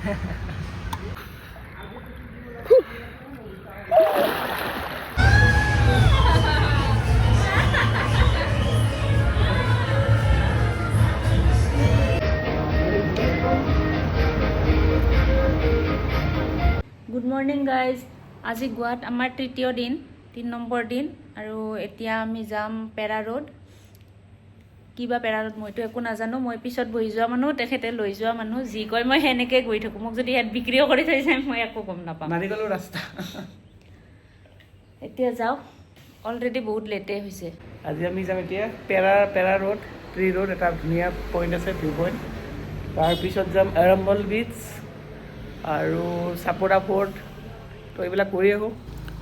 Good morning guys. আজি গোৱাত আমাৰ তৃতীয় দিন, 3 নম্বৰ দিন আৰু এতিয়া আমি যাম পেৰা ৰোড। কিবা পেৰা ৰোড, মইতো একো নাজানো। মই পিছত বহি যোৱা মানুহ, তেখেতে লৈ যোৱা মানুহ। যি কয় মই সেনেকৈ গৈ থাকোঁ। মোক যদি ইয়াত বিক্ৰীও কৰি থৈ যায়, মই একো গম নাপাম। নাৰিকলৰ ৰাস্তা। এতিয়া যাওঁ, অলৰেডি বহুত লেটেই হৈছে। আজি আমি যাম এতিয়া পেৰা ৰোড, ট্ৰি ৰোড, এটা ধুনীয়া পইণ্ট আছে, ভিউ পইণ্ট। তাৰপিছত যাম এৰম্বল বিচ আৰু চাপৰা ফ'ৰ্ট। তো এইবিলাক কৰি আহোঁ।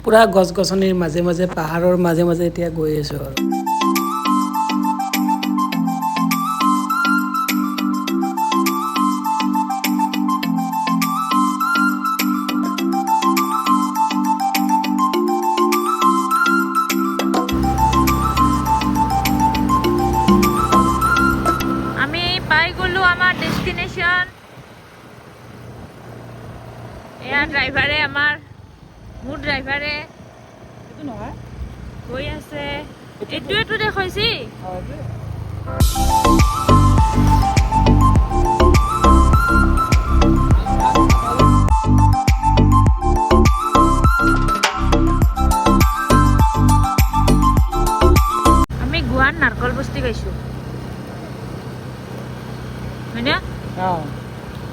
পূৰা গছ গছনিৰ মাজে মাজে, পাহাৰৰ মাজে মাজে এতিয়া গৈ আছোঁ আৰু। আমি পাই গ'লোঁ আমাৰ ডেষ্টিনেশ্যন। এয়া ড্ৰাইভাৰে, আমাৰ মোৰ ড্ৰাইভাৰে এইটো নহয়। গৈ আছে। এইটোৱেতো দেখুৱাইছি। অঁ, এইটোৱে। আমি গোৱাৰ নাৰকল বস্তি পাইছোঁ, হয়নে? অঁ।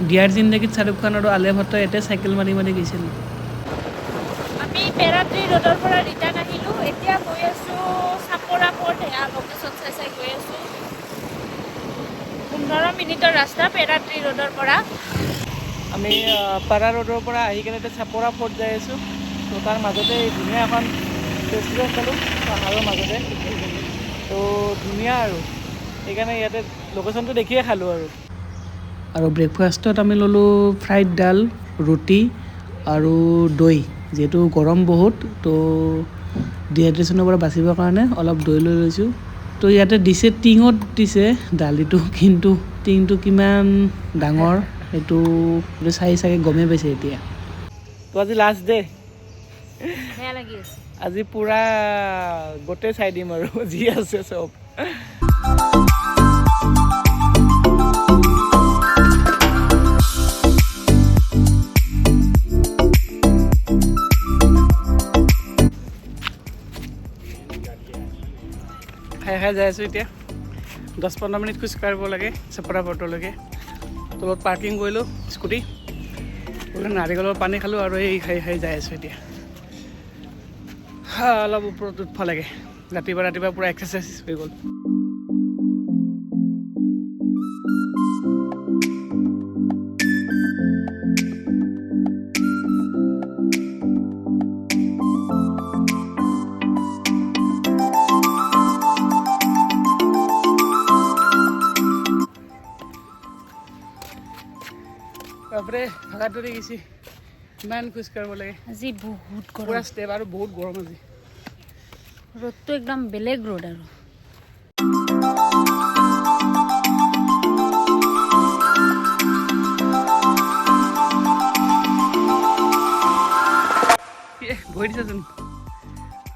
দিয়াৰ জিন্দগীত শ্বাহৰুখ খান আৰু আলিয়া ভট্ট ইয়াতে চাইকেল মাৰি মাৰি গৈছিল। আমি পেৰাত্ৰী ৰোডৰ পৰা ৰিটাৰ্ণ আহিলোঁ। এতিয়া গৈ আছোঁ চাপৰা ফৰ্ট। এয়া লোকেশ্যন চাই চাই গৈ আছোঁ। 15 মিনিটৰ ৰাস্তা পেৰাত্ৰী ৰোডৰ পৰা। আমি পাৰা ৰোডৰ পৰা আহি কেনে এতিয়া চাপৰা ফ'ৰ্ট যাই আছোঁ। তো তাৰ মাজতে এই ধুনীয়া এখন ৰেষ্টুৰেণ্ট পালোঁ পাহাৰৰ মাজতে। তো ধুনীয়া আৰু সেইকাৰণে ইয়াতে লোকেশ্যনটো দেখিয়ে খালোঁ আৰু। আৰু ব্ৰেকফাষ্টত আমি ল'লোঁ ফ্ৰাইড ডাল, ৰুটি আৰু দৈ। যিহেতু গৰম বহুত, তো ডিহাইড্ৰেশ্যনৰ পৰা বাচিবৰ কাৰণে অলপ দৈ লৈ লৈছোঁ। তো ইয়াতে দিছে, টিঙত দিছে দালিটো, কিন্তু টিংটো কিমান ডাঙৰ সেইটো সেইটো চাই চাগে গমেই পাইছে এতিয়া। তো আজি লাষ্ট ডে। বেয়া লাগি আছে। আজি পূৰা গোটেই চাই দিম আৰু যি আছে চব। খাই খাই যাই আছোঁ এতিয়া। 10-15 মিনিট খোজ কাঢ়িব লাগে চাপৰা ফৰ্টলৈকে। তলত পাৰ্কিং কৰিলোঁ স্কুটি, নাৰিকলৰ পানী খালোঁ আৰু এই খাই খাই যাই আছোঁ এতিয়া। হা, অলপ ওপৰত উঠব লাগে। ৰাতিপুৱা ৰাতিপুৱা পূৰা এক্সাৰচাইজ হৈ গ'ল। বাপৰে, ভাগাত ধৰি গৈছে। ইমান খোজ কাঢ়িব লাগে। আজি বহুত পূৰা গৰম। ষ্টেপ আৰু বহুত গৰম আজি। ৰ'দটো একদম বেলেগ ৰ'দ আৰু। এ, ভৰি দিছেচোন।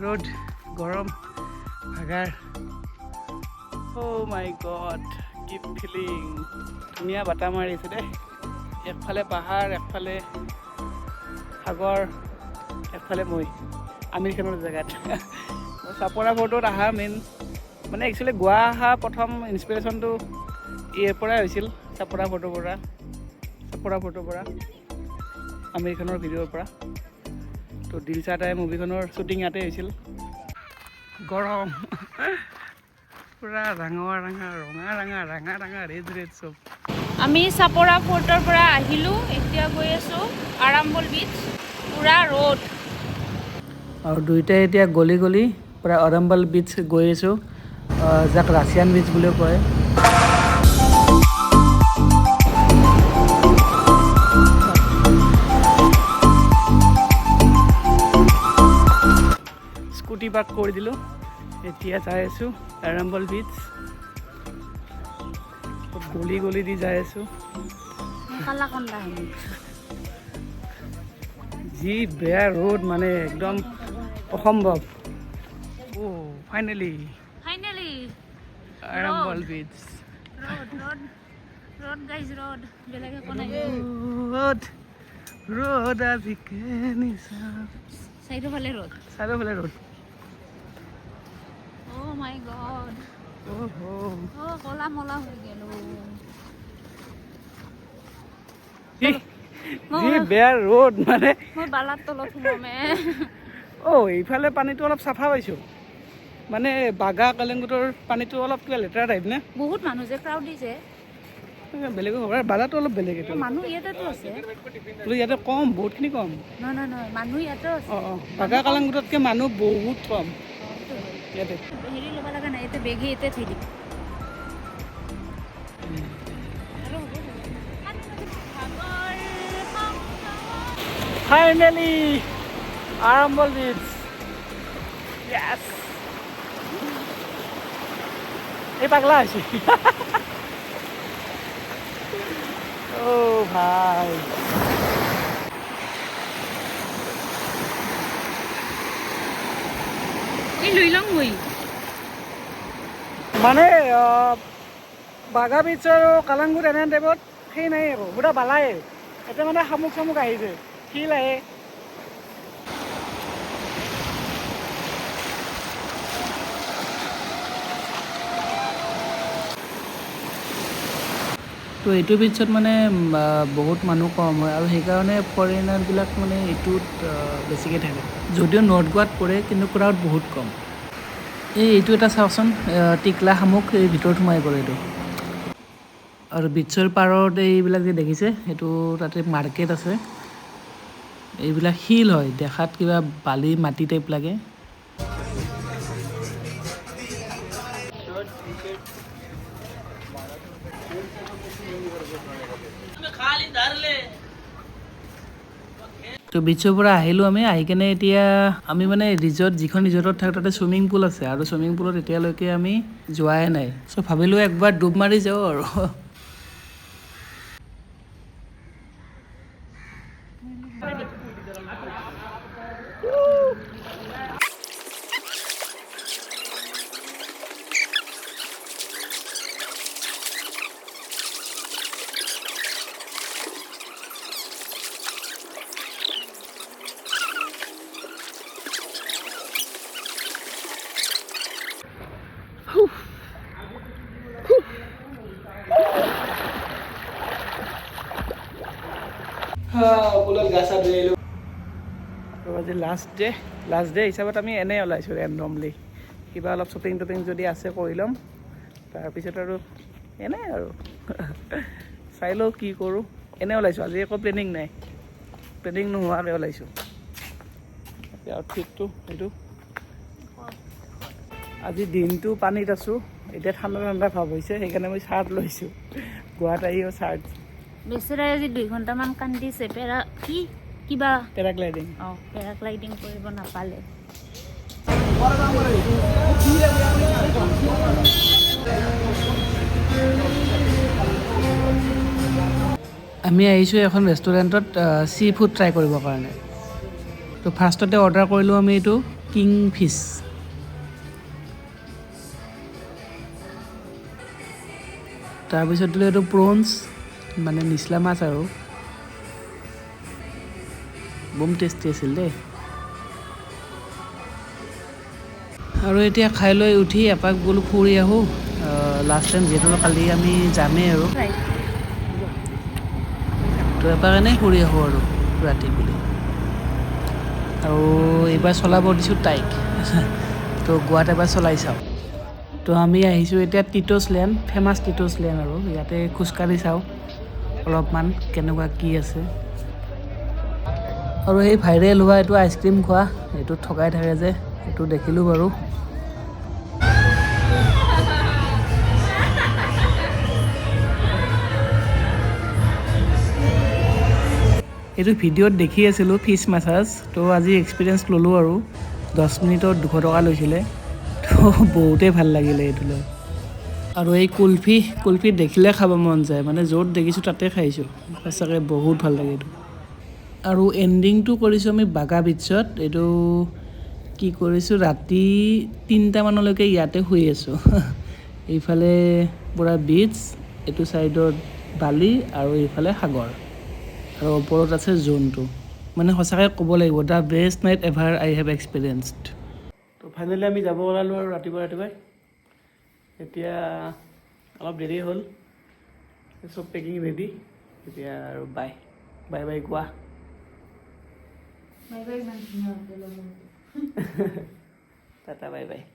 ৰ'দ, গৰম, ভাগাৰ। অ' মাই গড, কি ফিলিং! ধুনীয়া বতাহ মাৰিছে দেই। একফালে পাহাৰ, একফালে সাগৰ, একফালে মই আমিৰ খানৰ জেগাত। চাপৰা ফৰ্টত অহা মেইন মানে একচুৱেলি গোৱা অহা প্ৰথম ইনস্পিৰেশ্যনটো ইয়াৰ পৰাই হৈছিল, চাপৰা ফৰ্টৰ পৰা, আমিৰ খানৰ ভিডিঅ'ৰ পৰা। তো দিল চাহতা হে মুভিখনৰ শ্বুটিং ইয়াতে হৈছিল। গৰম পূৰা, ৰঙা ৰঙা ৰঙা ৰঙা ৰঙা ৰঙা, ৰেড ৰেড চব। আমি চাপৰা ফৰ্টৰ পৰা আহিলোঁ। এতিয়া গৈ আছোঁ আৰাম্বল বিচ। পূৰা ৰ'দ। আৰু দুয়োটাই এতিয়া গলি গলি পূৰা অৰম্বল বিচ গৈ আছোঁ, যাক ৰাছিয়ান বিচ বুলিও কয়। স্কুটি পাৰ্ক কৰি দিলোঁ। এতিয়া যাই আছোঁ এৰাম্বল বিচ। গলি গলি দি যাই আছোঁ। কালা কন্দা হেনি। যি বেয়া ৰ'দ, মানে একদম অসম্ভৱ। অ', ফাইনেলি। ফাইনেলি। আৰাম্বল বিচ। ৰ'দ, ৰ'দ, ৰ'দ গাইজ, ৰ'দ, বেলেগ একো নাই। ৰ'দ, ৰ'দ আজি কেনিছা। চাৰিওফালে ৰ'দ। চাৰিওফালে ৰ'দ। অ' মাই গড। অহ। অ' কলা মলা হৈ গ'লো। যি বেয়া ৰ'দ মানে। মই বালাৰ তলত সোমামে। অ', এইফালে পানীটো অলপ চাফা পাইছোঁ। মানে বাগা কালেংগুটৰ পানীটো অলপ কিবা লেতেৰা টাইপ নে? বহুত মানুহ যে, ক্ৰাউডি যে। বেলেগো হ'ব পাৰে, বালাটো অলপ বেলেগ এইটো। মানুহ ইয়াতেতো আছে। বোলো ইয়াতে কম, বহুতখিনি কম। নহয় নহয় নহয়, মানুহ ইয়াতেও আছে। অঁ, বাগা কালাংগুটতকৈ মানুহ বহুত কম ইয়াতে। হেৰি ল'ব লগা নাই, ইয়াতে বেগে ইয়াতে থৈ দিম। ফাইনেলি আৰাম্বল বিচ, য়েছ। এই পাগলা হৈছে। অ' ভাই। এই লৈ লওঁ মই। মানে বাগা বিচ আৰু কালাংগুট এনে টাইপত সেই নাই আকৌ, পুৰা বালাই। এতিয়া মানে শামুক চামুক আহিছে, শিল আহে। তো এইটো বিচত মানে বহুত মানুহ কম হয় আৰু সেইকাৰণে ফৰেনাৰবিলাক মানে এইটোত বেছিকৈ থাকে। যদিও নৰ্থ গোৱাত পৰে, কিন্তু ক্ৰাউড বহুত কম। এই এইটো এটা চাওকচোন, টিকলা শামুক এই ভিতৰত সোমাই গ'ল এইটো। আৰু বিচৰ পাৰত এইবিলাক যে দেখিছে, সেইটো তাতে মাৰ্কেট আছে। এইবিলাক শিল হয়, দেখাত কিবা বালি মাটি টাইপ লাগে। তো বিচৰ পৰা আহিলোঁ আমি। আহি কেনে এতিয়া আমি মানে ৰিজৰ্ট, যিখন ৰিজৰ্টত থাকোঁ তাতে চুইমিং পুল আছে আৰু চুইমিং পুলত এতিয়ালৈকে আমি যোৱাই নাই। চ' ভাবিলোঁ একবাৰ ডুব মাৰি যাওঁ আৰু। পুলত গা চা ধুই আহিলোঁ আৰু আজি লাষ্ট ডে। লাষ্ট ডে হিচাপত আমি এনেই ওলাইছোঁ ৰেণ্ডমলি। কিবা অলপ শ্বপিং টপিং যদি আছে কৰি ল'ম, তাৰপিছত আৰু এনেই আৰু চাই লওঁ কি কৰোঁ। এনেই ওলাইছোঁ আজি, একো প্লেনিং নাই, প্লেনিং নোহোৱাকৈ ওলাইছোঁ। আউটফিটটো সেইটো। আজি দিনটো পানীত আছোঁ, এতিয়া ঠাণ্ডা ঠাণ্ডা ভাৱ হৈছে, সেইকাৰণে মই চাৰ্ট লৈছোঁ। গোৱাত আহিও চাৰ্ট। বেচেৰাই আজি 2 ঘণ্টামান কান্দিছে, পেৰা কি কিবা পেৰাগ্লাইডিং। অঁ, পেৰাগ্লাইডিং কৰিব নাপালে। আমি আহিছোঁ এখন ৰেষ্টুৰেণ্টত চি ফুড ট্ৰাই কৰিবৰ কাৰণে। তো ফাৰ্ষ্টতে অৰ্ডাৰ কৰিলোঁ আমি এইটো কিং ফিছ। তাৰপিছত দিলোঁ এইটো প্ৰনছ, মানে নিচলা মাছ আৰু বম টেষ্টি আছিল দেই। আৰু এতিয়া খাই লৈ উঠি এপাক বোলো ফুৰি আহোঁ, লাষ্ট টাইম যিহেতু কালি আমি যামেই আৰু। তো এপাক এনেই ফুৰি আহোঁ আৰু ৰাতি বুলি। আৰু এইবাৰ চলাব দিছোঁ তাইক, তো গোৱাত এবাৰ চলাই চাওঁ। তো আমি আহিছোঁ এতিয়া টিটছ লেন, ফেমাছ টিটছ লেন, আৰু ইয়াতে খোজকাঢ়ি চাওঁ অলপমান কেনেকুৱা কি আছে। আৰু সেই ভাইৰেল হোৱা এইটো আইচক্ৰীম খোৱা, এইটো ঠগাই থাকে যে, সেইটো দেখিলোঁ বাৰু। এইটো ভিডিঅ'ত দেখি আছিলোঁ ফিছ মাছাজ, তো আজি এক্সপিৰিয়েঞ্চ ল'লোঁ আৰু। 10 মিনিটত 200 টকা লৈছিলে, তো বহুতেই ভাল লাগিলে এইটো লৈ। আৰু এই কুলফি, কুলফি দেখিলে খাব মন যায়, মানে য'ত দেখিছোঁ তাতে খাইছোঁ। সঁচাকৈ বহুত ভাল লাগে এইটো। আৰু এণ্ডিংটো কৰিছোঁ আমি বাগা বিচত। এইটো কি কৰিছোঁ, ৰাতি 3টামানলৈকে ইয়াতে শুই আছোঁ। এইফালে পূৰা বিচ, এইটো ছাইডত বালি আৰু এইফালে সাগৰ আৰু ওপৰত আছে জোনটো। মানে সঁচাকৈ ক'ব লাগিব, the best night ever I have experienced. তো ফাইনেলি আমি যাব ওলালোঁ আৰু ৰাতিপুৱা ৰাতিপুৱাই। এতিয়া অলপ দেৰি হ'ল, চব পেকিং ৰেডি এতিয়া আৰু। বাই বাই বাই গোৱা। বাই বাই, ইমান ধুনীয়া হোটেল। Tata, bye bye.